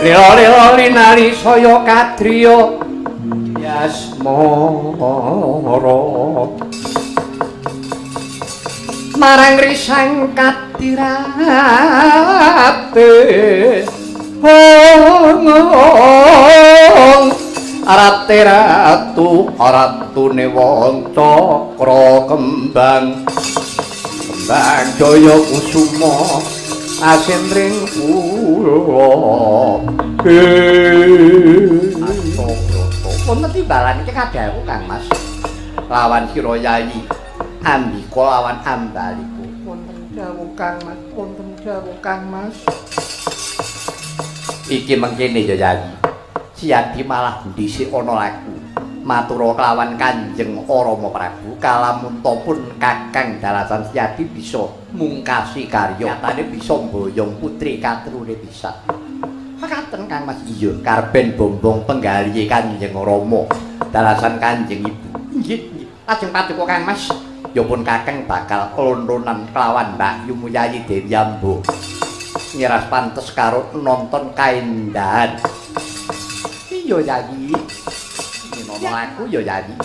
Lila-lila linali saya kadriya yasmara marang risang katirate rate ratu ratune wong cakra kembang kembang jaya kusuma asin ring kula. Astaga, wonten timbalan iki kadhaku Kang Mas. Lawan sira Yayi Ambika lawan Ambalika. Wonten dawuh Kang Mas, wonten dawuh Kang Mas. Iki mengkene ya Yayi. Siyadi malah dhisik ana laku. Matura kelawan Kanjeng Rama Prabu kalamunta pun Kakang Dalasan Siyadi bisa mungkasi karya. Nyatane bisa mboyong putri katrune bisa. Mekaten Kang Mas. Iya, karben bombong penggalihe Kanjeng Rama Dalasan Kanjeng Ibu. Nggih, nggih. Lajeng paduka Kang Mas. Ya pun Kakang bakal lon-lonan kelawan Mbak Yumu Yayi Dewi Ambo. Ngiras pantes karo nonton kaendahan. Iya Yayi. Ngene aku ya Yayi.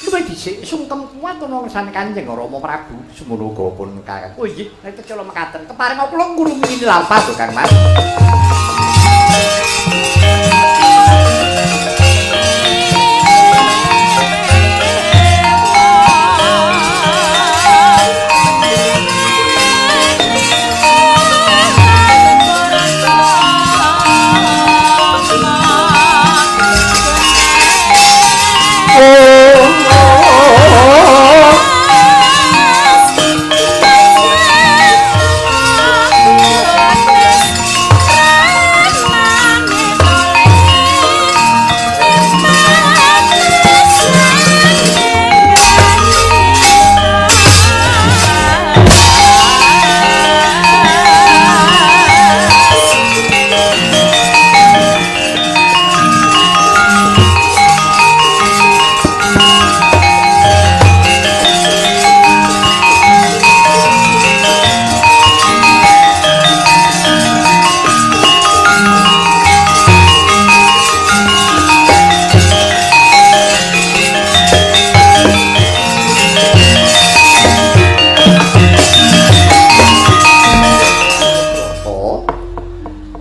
Luwih dhisik sungkem kuat ana ngersane Kanjeng Rama Prabu. Semono uga pun Kakang. Oh iya, nek kecela mekaten kepareng kula ngurumi lampah lho Kang Mas.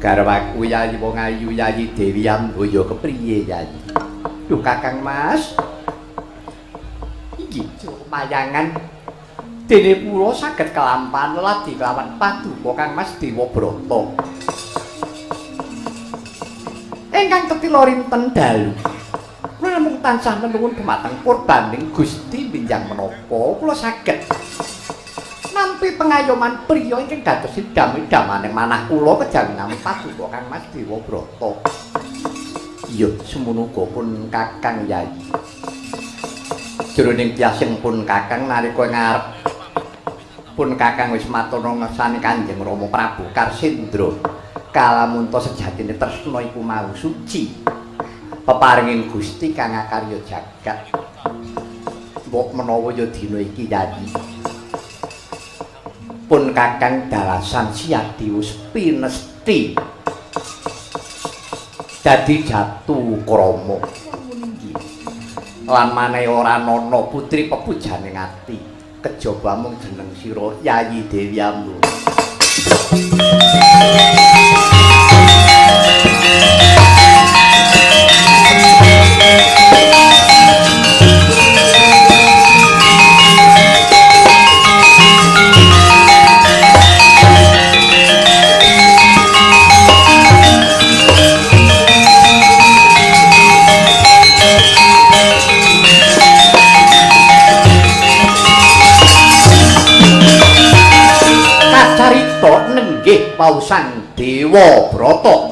Garwaku Yayi wong ayu Yayi Dewi Ambo ya kepriye Yayi? Duh Kakang Mas. Iki mayangan dene kula saged kelampahan ladi kelawan paduka Kang Mas Dewa Brata. Ingkang tetila rinten dalu. Kula namung tansah nenuwun dhumateng purbaning Gusti binjang menapa kula saged nampi pengayoman priya ingkang dados idam-idamaning manah kula kejawi paduka Kang Mas Dewa Brata. Iya, semono uga pun Kakang Yayi. Jroning piyasing pun Kakang nalika ngarep pun Kakang wis matur ngersane Kanjeng Rama Prabu Karsindra. Kalamunta sejatine tresna iku mau suci. Peparinging Gusti kang akarya jagat. Mbok menawa ya dina iki Yayi. Pun Kakang Dalasan Siyadi wis pinesti dadi jatu krama lan maneh ora ana putri pepujane ati kejaba mung jeneng sira Yayi Dewi Ambo. Nenggih wau Sang Dewa Brata.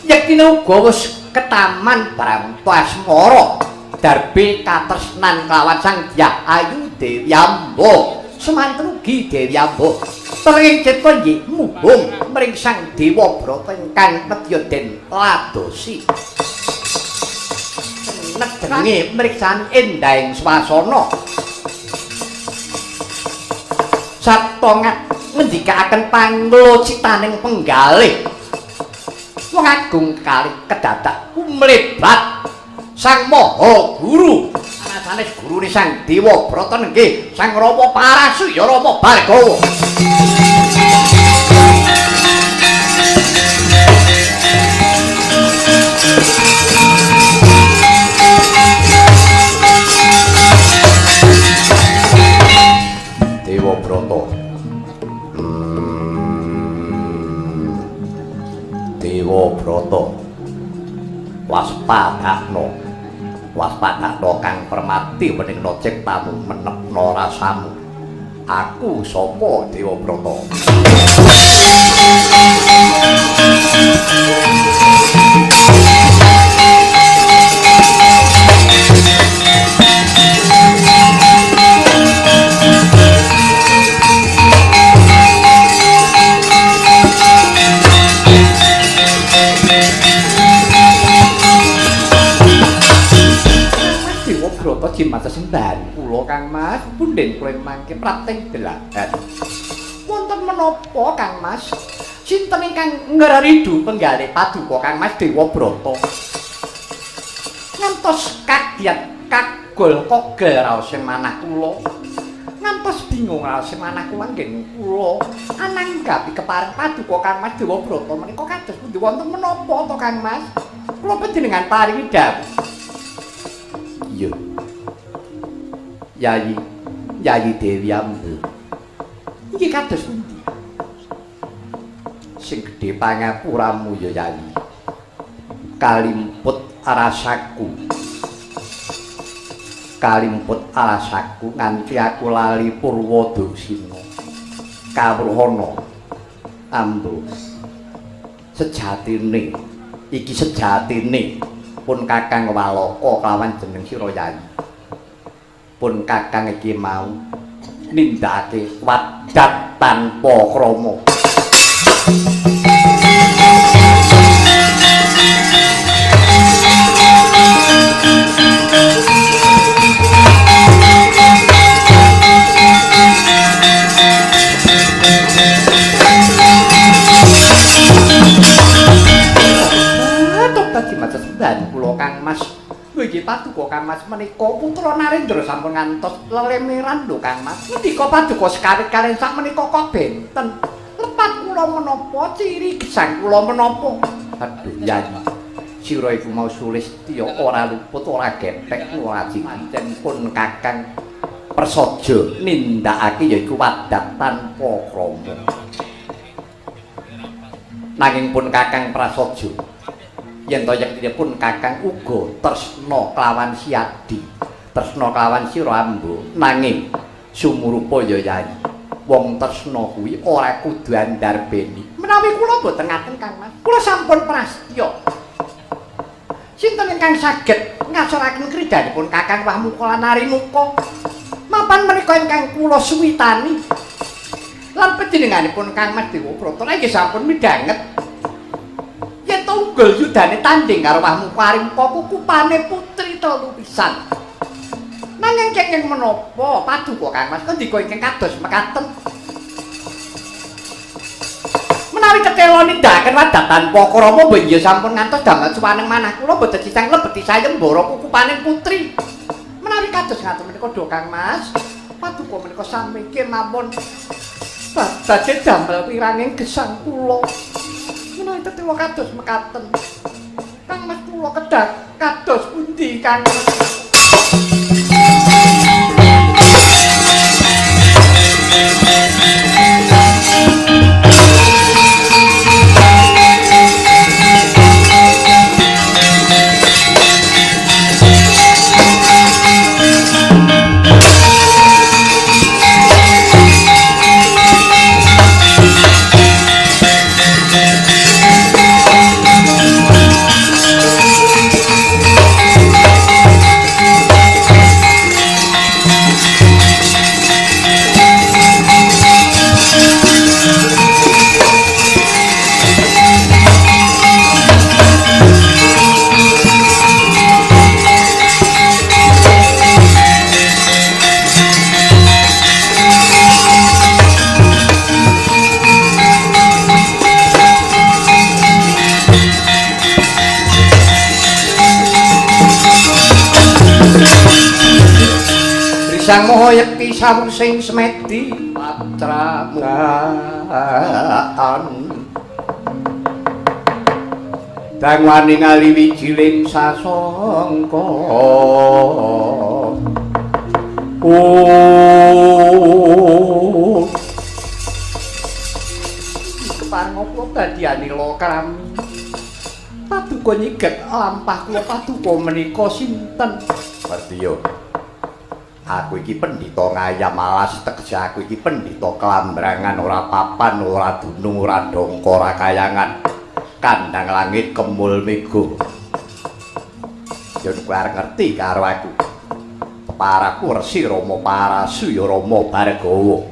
Yektine uga wis ketaman Bramta Asmara darbe katresnan kelawan Sang Dyah Ayu Dewi Ambo. Semanten ugi Dewi Ambo. Tenging cipta nggih muhung mring Sang Dewa Brata ingkang nedya den ladosi. Nedenge mriksani endahing swasana. Satongat ngendikaaken panglocitaning penggalih. Tulung Agung kali kedadak kumlebat Sang Maha Guru. Sanes gurune Sang Dewa Brata nggih Sang Rama Parasuya Rama Bhargawa. Dewa Brata. Dewa Brata. Waspadakno. Waspadakno kang permati weningna ciptamu menepno rasamu. Aku sapa Dewa Brata? Brata jimat sesembahan kula Kang Mas, punden kula mangke prapting delahan. Wonten menapa Kang Mas? Sinten ingkang ngreridu penggalih paduka Kang Mas Dewa Brata? Ngantos kagiat kagol kogel raose manah kula. Ngantos bingung raose manah kula nggen kula ananggapi kepareng paduka Kang Mas Dewa Brata menika kados pundi wonten menapa to Kang Mas? Kula panjenengan paringi dawuh. Iya. Yayi, Yayi Dewi Ambu. Iki kados pundi? Sing gedhe pangapuramu ya Yayi. Kalimput rasaku. Kalimput rasaku nganti aku lali Purwodaksina. Kawruhana Ambu. Sejatine iki sejatine pun Kakang Walaka kelawan jeneng sira Yayi. Pun Kakang iki mau nindakake wadat tanpa krama. Sesembahan kula Kang Mas. Lho iki paduka Kang Mas menika putra Narendra sampun ngantos lelemeran lho Kang Mas. Ngendika paduka sekawit kaliyan sak menika kok benten. Lepat kula menapa ciri gesang kula menapa? Aduh Yayi. Sira iku mau sulistya ora luput ora gepek ora pancen pun Kakang prasaja nindakake yaiku wadat tanpa krama. Nanging pun Kakang prasaja yen to yektine Kakang uga tresna kelawan Siadi, tresna kelawan sira Ambu. Nanging sumurupa ya Yayi, wong tresna kuwi ora kudu andarbeni. Menawi kula boten ngaten Kang Mas, kula sampun prastya. Sinten ingkang saged ngasoraken kridanipun Kakang Wahmuka lan Arimuka? Mapan menika ingkang kula suwitani. Lan panjenenganipun Kang Mas Dewa Brata nggih sampun midhanget. Yen tunggul yudane tanding karo Wahmuka Arimuka kukupane putri telu pisan. Nanging kenging menapa paduka Kang Mas ngendika ingkang kados mekaten? Menawi tetela nindakaken wadat tanpa krama mbok sampun ngantos damel suwaneng manah kula boten sisang lebeti sayembara kukupane putri. Menawi kados ngaten menika do Kang Mas, paduka menika sami kemawon badhe damel wiranging gesang kula. Menawi tetela kados mekaten Kang Mas kula kedah kados pundi Kang Mas? Sang Maha Yekti sawusing semedi patramukaan. Dangwani ngali wijiling sasongko. Oh. Kepareng apa dadi anila krami? Paduka nyiget lampah kula paduka menika sinten? Wertiya. Aku iki pendhita ngayam alas, tegese aku iki pendhita klambrangan, ora papan, ora dunung, ora dongko, ora kayangan. Kandhang langit kemul mega. Yen kowe arep ngerti karo aku. Paraku Resi Rama Parasu ya Rama Bargawa.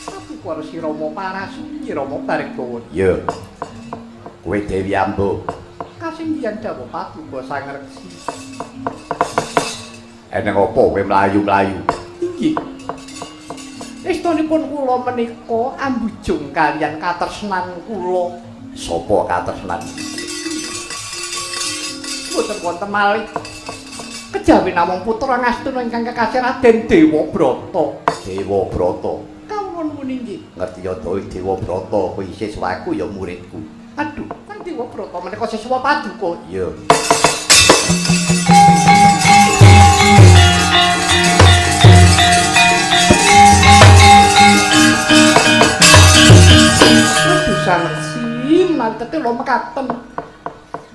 Paduka Resi Rama Parasu ya Rama Bargawa. Iya. Kowe Dewi Ambo. Kasinggihan dawuh paduka Sang Resi. Eneng apa kowe mlayu-mlayu? Inggih. Estunipun kula menika ambujung kaliyan katresnan kula. Sapa katresnan? Mboten wonten malih. Kejawi namung putra Ngastuna ingkang kekasih Raden Dewabrata. Dewabrata. Kawula nuwun inggih. Ngerti ya Dewabrata kuwi siswaku ya muridku. Aduh, Kang Dewabrata menika siswa paduka. Iya. Aduh, Sang Resi, menawi tetela mekaten.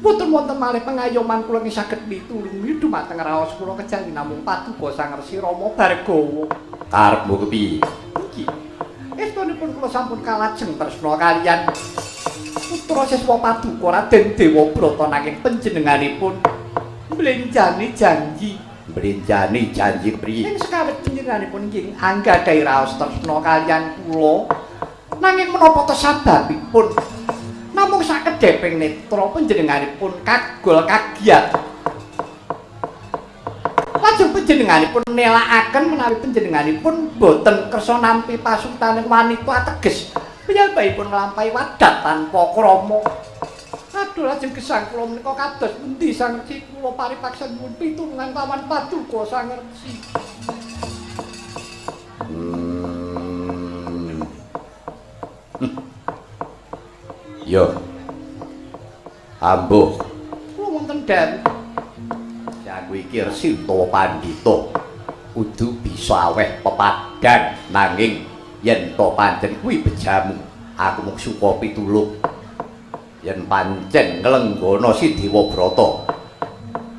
Mboten wonten malih pengayoman kula ingkang saged mitulungi dumateng raos kula kejawi namung paduka Sang Resi Rama Bargawa. Karepmu kepiye? Iki. Estunipun kula sampun kalajeng tresna kaliyan putra siswa paduka Raden Dewabrata nanging panjenenganipun mblenjani janji. Mblenjani janji priye? Ing sekawit panjenenganipun nggih anggadhahi raos tresna kaliyan kula. Nanging menapa ta sababipun? Namung sakedheping netra panjenenganipun kagol kagiat. Lajeng panjenenganipun nelakaken menawi panjenenganipun boten kersa nampi pasutaning wanita ateges piyambakipun nglampahi wadat tanpa krama. Aduh, lajeng gesang kula menika kados pundi Sang Resi? Kula paripaksa nyuwun pitulungan lawan paduka Sang Resi. Yo. Ambuh. Kula wonten dawuh. Aku iki resi utawa pandhita. Kudu bisa aweh pepadhan nanging yen to pancen kuwi bejamu, aku mung suka pitulung. Yen pancen nglenggana si Dewabrata,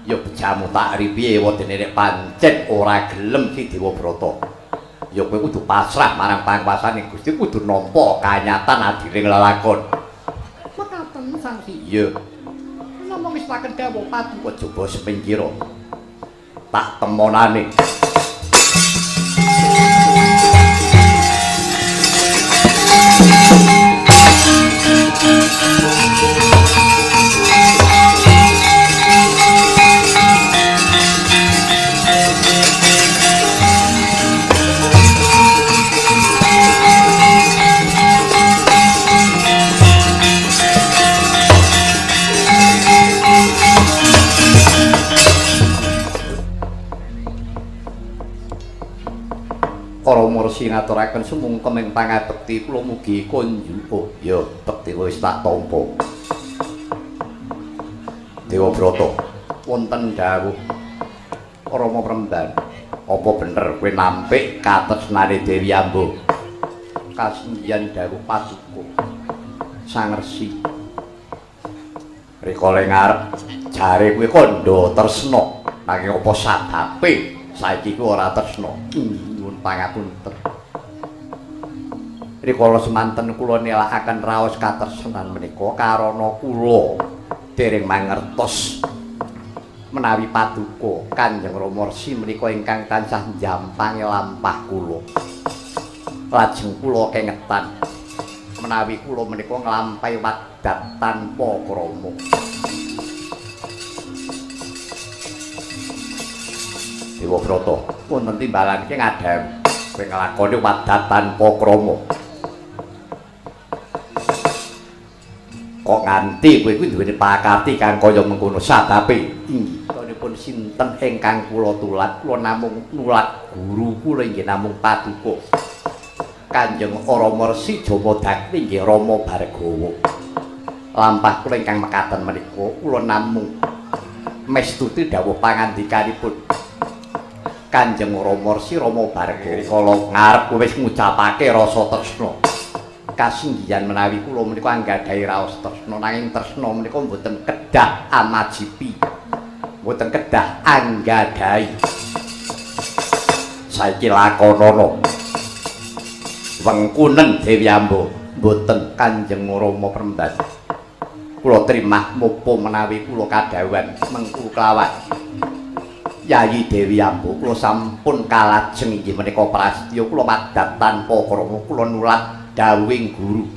ya bejamu tak ripiye wedene nek pancen ora gelem si Dewabrata. Ya kowe kudu pasrah marang pangwasane Gusti, kudu nampa kanyatan adiling lelakon. Mekaten Sang Resi. Iya. Namung wis paken dawuh paduka coba semingkira. Tak temonane. Para mursi ngaturaken sumungkem ing pangabekti kula mugi kunjuk. Ya, bekti wis tak tampa. Dewabrata, wonten dawuh Rama Premban. Apa bener kowe nampik katresnane Dewi Ambo? Kasinggihan dawuh paduka Sang Resi. Rikala ngarep jare kowe kandha tresna, nanging apa sababe saiki kowe ora tresna? Nyuwun pangapunten. Rikala semanten kula nelakaken raos katresnan menika karana kula dereng mangertos menawi paduka Kanjeng Rama Resi menika ingkang tansah njampangi lampah kula. Lajeng kula kengetan menawi kula menika nglampahi wadat tanpa krama. Dewabrata, wonten timbalan iki ngadhawuh kowe nglakoni wadat tanpa krama. Kok nganti kowe kuwi duweni pakarti kang kaya mengkono sababe? Inggih, Dawuhipun sinten ingkang kula tulat, kula namung nulat guru kula inggih namung paduka Kanjeng Rama Resi Jamadagni inggih Rama Bhargawa. Lampah kula ingkang mekaten menika kula namung mestuti dawuh pangandikanipun Kanjeng Rama Resi Rama Bhargawa. Kala ngarep wis ngucapake rasa tresna. Kasinggihan menawi kula menika anggadhahi raos tresna, nanging tresna menika mboten kedah amajipi, mboten kedah anggadhahi. Saiki lakonana wengkunen Dewi Amba, mboten Kanjeng Rama Premban. Kula trimah mopo menawi kula kadhawuhan mengku kelawan Yayi Dewi Amba, kula sampun kalajeng inggih menika prastya kula madat tanpa krama, kula nulat dawuhing guru.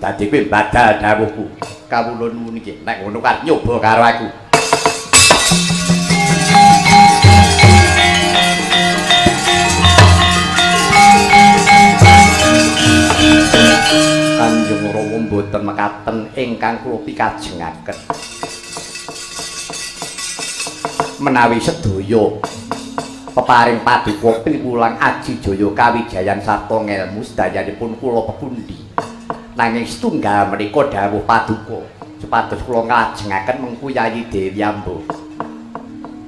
Dadi kowe badal dawuhku. Kawula nuwun inggih, nek ngono kan nyoba karo aku. Kanjeng Rama mboten mekaten ingkang kula pikajengaken. Menawi sedaya peparing paduka piwulang aji jaya kawijayan sarta ngelmu sedayanipun kula pepundi. Nanging setunggal menika dawuh paduka supados kula nglajengaken mengku Yayi Dewi Amba.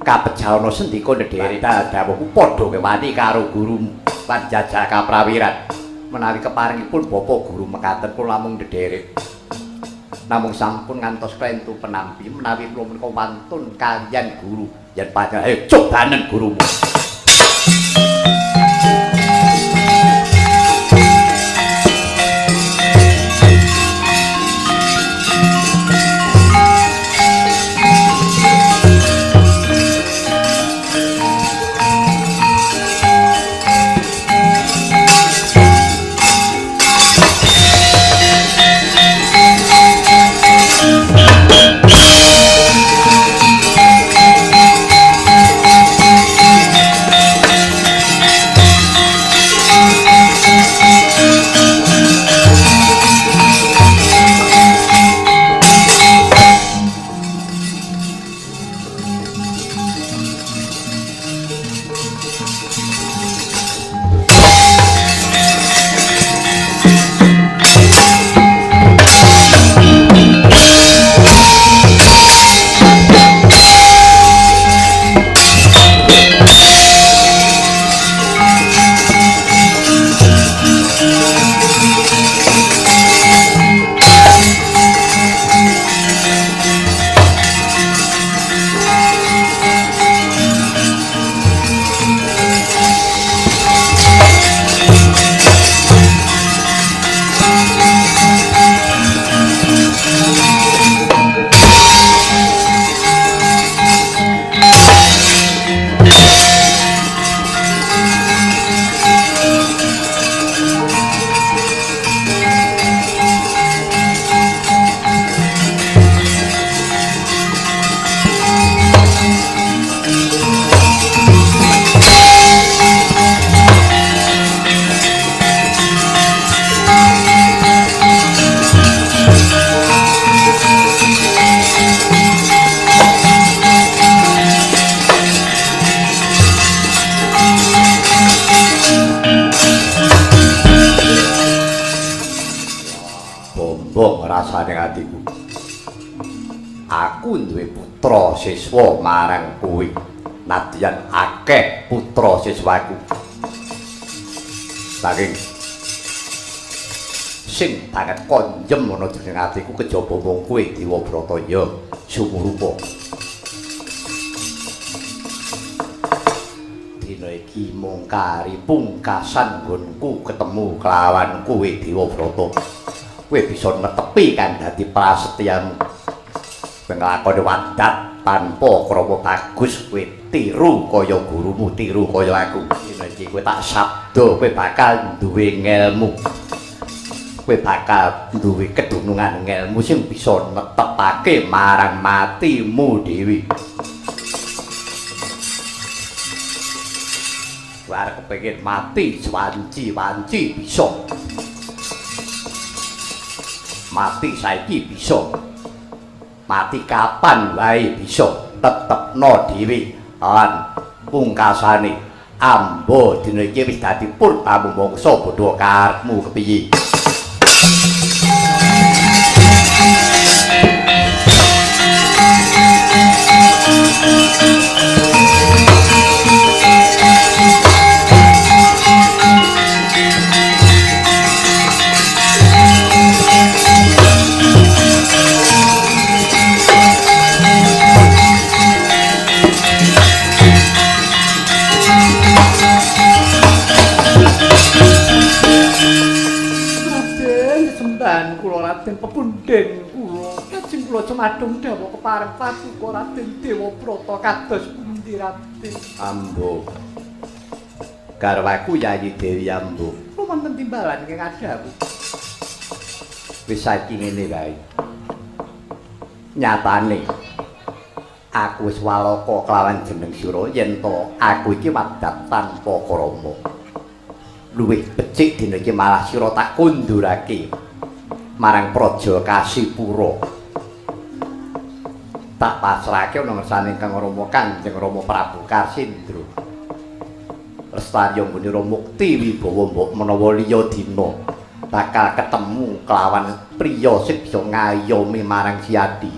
Kabejalana sendika ndherek dawuhku padha kewani karo gurumu lan jajal kaprawiran. Menawi keparingipun Bapak Guru mekaten kula namung ndherek. Namung sampun ngantos klentu penampi menawi kula menika wantun kaliyan guru yen panjenengan cobanen gurumu. Rasane atiku. Aku duwe putra siswa marang kowe. Nadyan akeh putra siswaku. Saking sing banget konjem ana jeneng atiku kejaba mung kowe Dewabrata ya sumurupa. Dina iki mung kari pungkasan nggonku ketemu kelawan kowe Dewabrata. Kowe bisa netepi kan dadi prasetyamu. Kowe nglakoni wadat tanpa krama bagus, kowe tiru kaya gurumu, tiru kaya aku. Dina iki kowe tak sabda, kowe bakal duwe ngelmu. Kowe bakal duwe kedunungan ngelmu sing bisa netepake marang matimu dhewe. Kowe arep kepengin mati swanci-wanci bisa. Mati saiki bisa. Mati kapan wae bisa. Tetepno dhewe lan pungkasane Amba dina iki wis dadi purba mangsa bodho karepmu kepiye? Pepunden kula kajeng kula cemadung dawuh kepareng paduka Raden Dewabrata kados pundi Raden? Ambo garwaku Yayi Dewi Ambo wonten timbalan ingkang adhawuh. Wis saiki ngene wae, nyatane aku wis walaka kelawan jeneng sira yen to aku iki wadat tanpa krama. Luwih becik dina iki malah sira tak kundurake marang Praja Kasipura. Tak pasrahke ana ngersane Kang Rama Kanjeng Rama Prabu Karsindra. Lestari nggone mukti wibawa mbok menawa liya dina bakal ketemu kelawan priya sing bisa ngayomi marang Siyadi.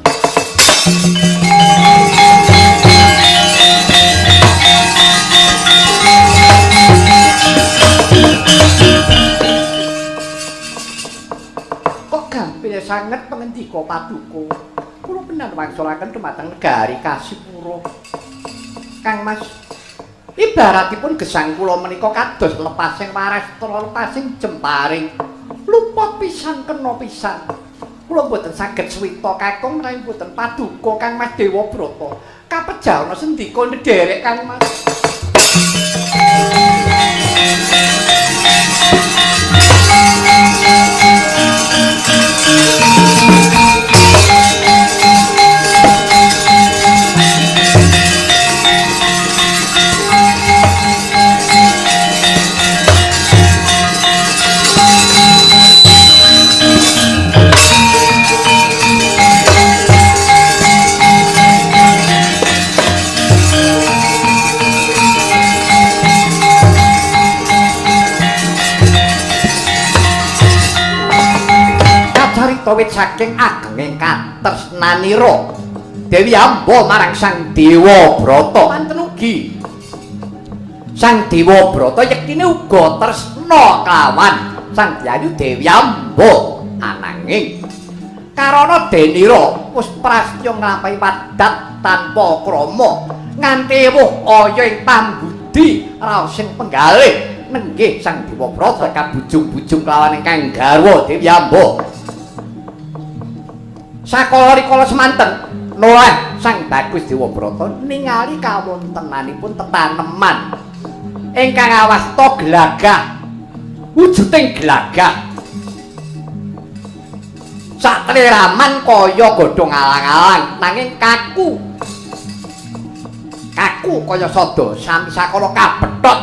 Gampil sanget pengendika paduka. Kula benar wangsulaken dumateng negari Kasipura. Kang Mas, ibaratipun gesang kula menika kados lepasing warastra, lepasing jemparing. Luput pisan kena pisan. Kula mboten saged suwita kakung menawi mboten paduka Kang Mas Dewabrata. Kapejana sendika ndherek Kang Mas. Wit saking agenging katresnanira Dewi Amba marang Sang Dewabrata. Manten ugi Sang Dewabrata yektine uga tresna kelawan Sang Dyayu Dewi Amba. Ananging karana denira wis prastya nglampahi wadat tanpa krama nganti ewuh aya ing pambudi raosing penggalih nenggih Sang Dewabrata kabujung-bujung kelawan ingkang garwa Dewi Amba. Sakala rikala semanten noleh Sang Bagus Dewabrata ningali kawontenanipun tetaneman ingkang awasta glagah, wujuding glagah satleraman kaya godhong alang-alang nanging kaku kaku kaya sada sami sakala kabethot.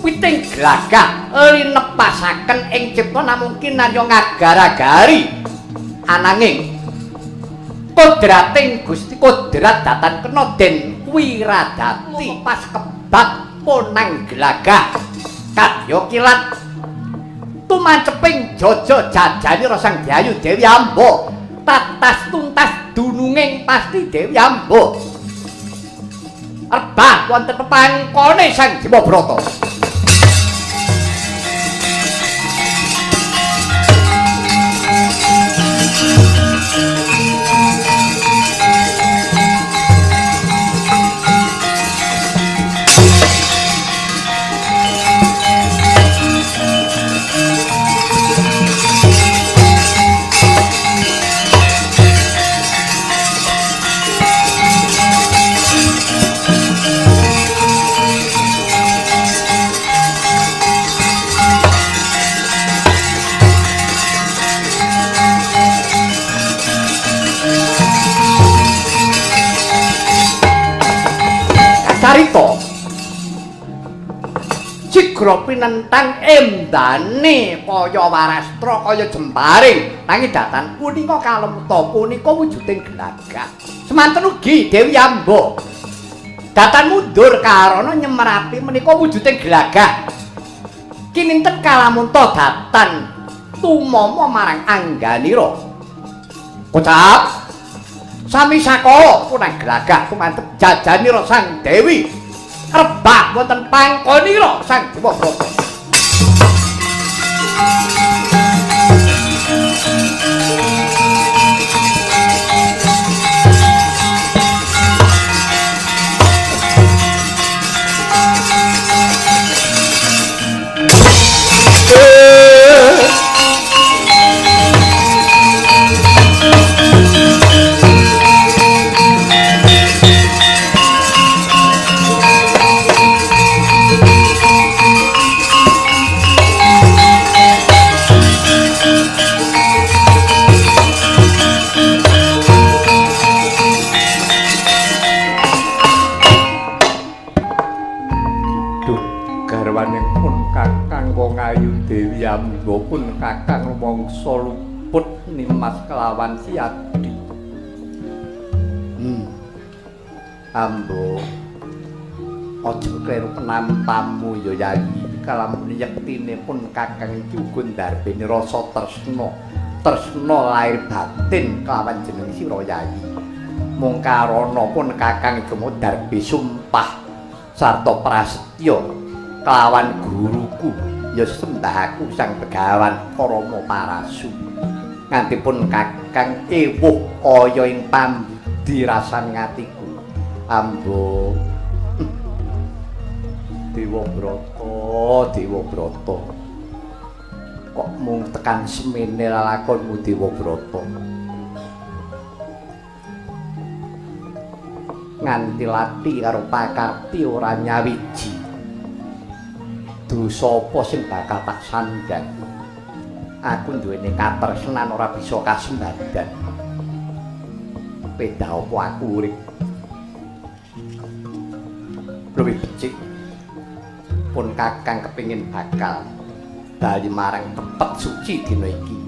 Witing glagah linepasaken ing cipta namung kinarya ngagar-agari. Ananging kodrating Gusti kodrat datan kena den wiradati pas kebak ponang glagah kadya kilat tumanceping jaja jajani Sang Dyayu Dewi Amba tatas tuntas dununging pasti Dewi Amba rebah wonten pepangkone Sang Dewabrata. Sigra pinentang embane kaya warastra kaya jemparing nanging datan punika kalemta punika wujuding gelagah. Semanten ugi Dewi Amba datan mundur karana nyemerapi menika wujuding gelagah. Kininten kalamunta datan tumama marang angganira. Kocap sami sakala punang gelagah tumantep jajanira Sang Dewi rebah wonten pangkonira Sang Dewa Brata. Dewi Amba pun kakang rumangsa luput nimas kelawan Siadi. Ambo, aja kleru penampamu ya Yayi. Kalamun yektine pun kakang iki uga ndarbeni rasa tresna. Tresna lahir batin kelawan jeneng sira Yayi. Mung karana pun kakang iki mau darbe sumpah sarta prasetya kelawan guruku. Ya sembah aku Sang Begawan Rama Parasu. Nganti pun kakang ewuh kaya ing pambudi rasan ngatiku. Ambo Dewa Brata, Dewa Brata. Kok mung tekan semene lelakonmu Dewa Brata. Nganti lati karo pakarti ora nyawiji. Dosa apa sing bakal tak sandhang? Aku duweni katresnan ora bisa kasembadan. Pedah apa aku urip? Luwih becik pun kakang kepingin bakal bali marang tepet suci dina iki.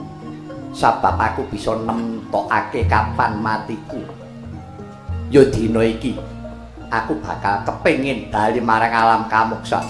Sabab aku bisa nemtokake kapan matiku. Ya dina iki aku bakal kepingin bali marang alam kamuksan.